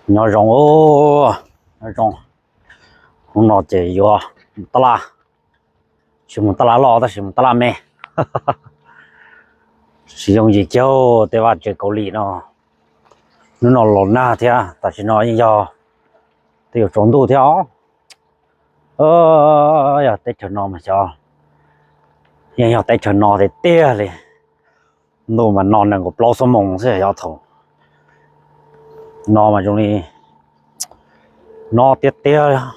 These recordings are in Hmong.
Nyob zoo, nyob zoo. Hnub no ces yuav mus taj laj, tsis mus taj laj loj tab sis mus taj laj me. Tsis yooj yim kiag tej vaj tsev Kaus Lim no. Hnub no los nag thiab, tam sim no yeej yog tej yuav tsaus ntuj thiab os. Yog teb chaws no mas xyov, yeej yog teb chaws no tiag tiag li. Ntuj mas no nees nkaum plaub xuab moos xwb xyov, thaum no mas zoo li no tiag tiag.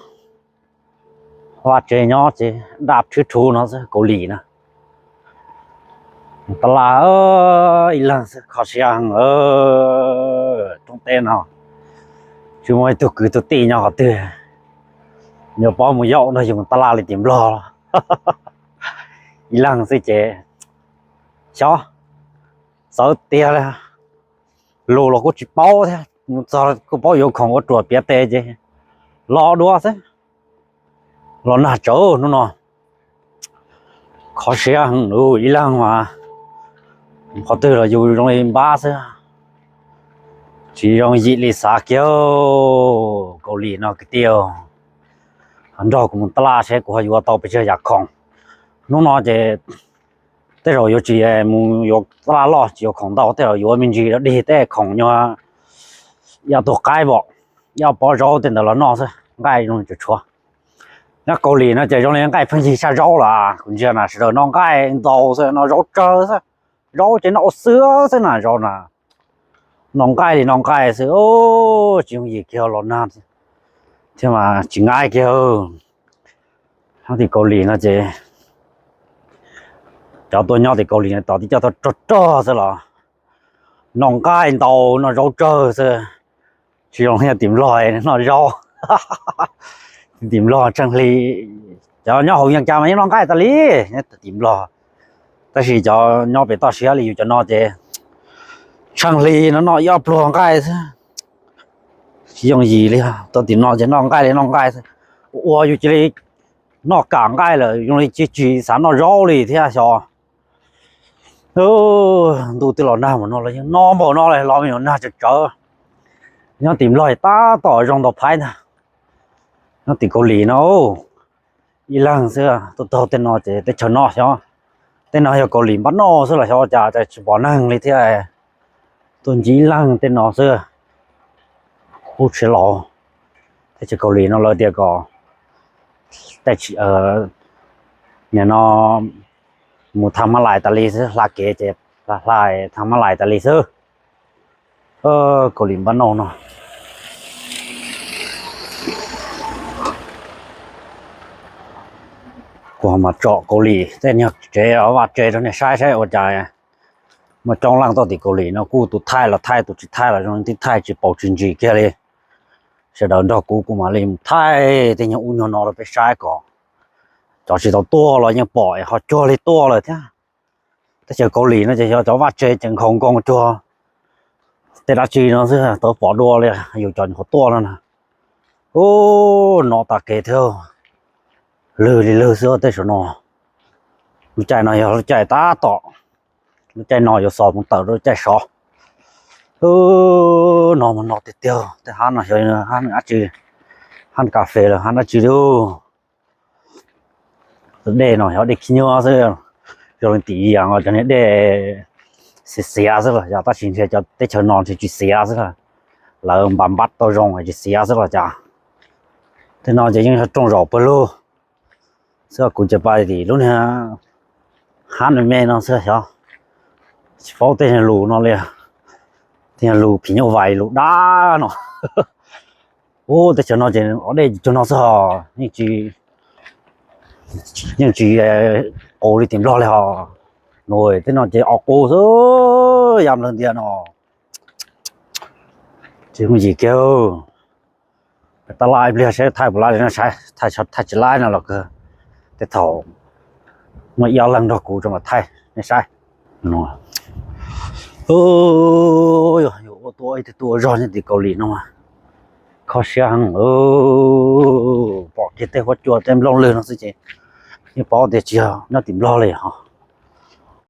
Vaj tsev nyob ces daj rhwb rhuv no xwb, Kaus Lim na. Mus taj laj ib leeg xwb kho siab heev. Rooj teb no tsis muaj ib tug kwv tug tij nyob qhov twg, yuav paub mus yaum nrog yus mus taj laj li tim Nplog. Ib leeg xwb ces xyov, txawv tiag li. Lus los kuj tsis paub thiab, mus txog kuj paub yuav khoom ua ruam piav tes ces los dua xwb. Los nag tsawv hnub no, kho siab heev, ib leeg mas qhov twg los yus zoo li npab xwb, tsis yooj yim li xav kiag. Kaus Lim no kwv tij, nrog kuv mus taj laj seb kuv ho yuav tau pes tsawg yam khoom. Hnub no ces tej zaum yuav tsis mus yuav taj laj loj, tsis yuav khoom ntau, tej zaum yuav me ntsis dig tej khoom nyuag ib tug qaib pom, ib pob zaub tej ntawd los noj xwb, nqaij zoo tshuav tshuav. Nyob Kaus Lim no ces zoo li nqaij pheej yig saj zaub lawm, kuv ntsia na sawv daws noj nqaij ntau xwb, noj zaub tsawg xwb. Zaub ces noj ua xwb xwb na, zaub na, noj nqaij li noj nqaij xwb. Tsis yooj yim kiag los nag thiab mas tsis nqaij kiag. Nyob tim Kaus Lim no ces cov tuaj nyob tim Kaus Lim no tos tib co tuaj rog rog xwb los noj nqaij ntau, noj zaub tsawg xwb. Tsis zoo li tim Nplog noj zaub. Tim Nplog tsheej hli, cov nyob hauv yeej cas mas yeej noj nqaij tas li, nyob tim Nplog. Tab sis cov nyob pem toj siab li yus cov no ces tsheej hli no noj ib ob pluag nqaij xwb. Tsis yooj yim li, tuaj tim no ces noj nqaij li noj nqaij xwb. Ua yus cia li noj kam nqaij lawm, zoo li tsis tsis xav noj zaub li thiab xyov. Ntuj twb los nag npaum no los yeej no npaum no li, los me nyuam nag tsawv tsawv. Nyob tim Nplog tab tom zoo ntau phaib ntag. Nyob tim Kaus Lim no ib leeg xwb, tuaj taug tej no ces teb chaws no xyov, tej no yog Kaus Lim npab noj xwb los xyov cas cas tsis pom neeg li thiab. Tuaj ntsib ib leeg tej no xwb. Hub tsis laus, teb chaws Kaus Lim no lawv tias kom, nim no mus thaj mab lais tas li xwb, hla kev ces hla thaj mab lais tas li xwb. Kaus Lim npab noj no. Kuv ho mas tsom Kaus Lim tej nyuag tsev vaj tsev rau nej saib saib ua cas muaj coob leej tuaj tim Kaus Lim no, kuj tus thaij los thaij, tus tsis thaij los zoo li tib thaij tsis paus tsis ntsis kiag li. Sawv daws nrog kuv, kuv mam li mus thaij tej nyuag ub nyuag no rau peb saib kom cov tsis tau tuaj los yeej pom es ho cuag li tuaj lawm thiab. Teb chaws Kaus Lim no ces xyov cov vaj tsev ces nkhaus nkoos cuag tej dab tsi no xwb, tau pom dua li yus cov nyuam qhuav tuaj no na. Ub, no tas kev thiab, lwg li lwg xwb tej saum no. Lub caij no yog lub caij tab tom, lub caij no yuav xaus mus tawm rau lub caij sov. Ub, no mas no tiag tiag, tej hab no xyov hab dab tsi, hab kas fes los hab dab tsi li. Dej no yog dej khib nyiab xwb, zoo li tim Yam cov niag dej xiav xiav xwb los yog, tab sis ntshe cov teb chaws no ntshe tsis xiav xwb, lawv npam npab tau zoo tsis xiav xwb los cas. Tej no ces yeej yog rooj zaum pawg lug xwb, kuv ces pais tim lub niag hab me me no xwb xyov, tsis paub tej lus no li, tej lus phim nyuj vais lus dab no. Ub, teb chaws no ces o dej cuag no xwb os, yeej tsis, yeej tsis qus li tim Nplog li hos. Nws tej no ces o qus xwb, ya nplawg ntias no. Tsis yooj yim kiag. Tab laj ib pliag saib thaij puas laib li no, saib thaij tsis laib no los kawg, tej thaum muaj ib ob leeg nrog kuv tso mas thaij nej saib. Yog ua tuaj ib tug tuaj zog nyob tim Kaus Lim no mas kho siab heev. Pom kiag tej huab cua tej nplooj lwg no xwb ces yeej paub tias tsis yog nyob tim Nplog li hos.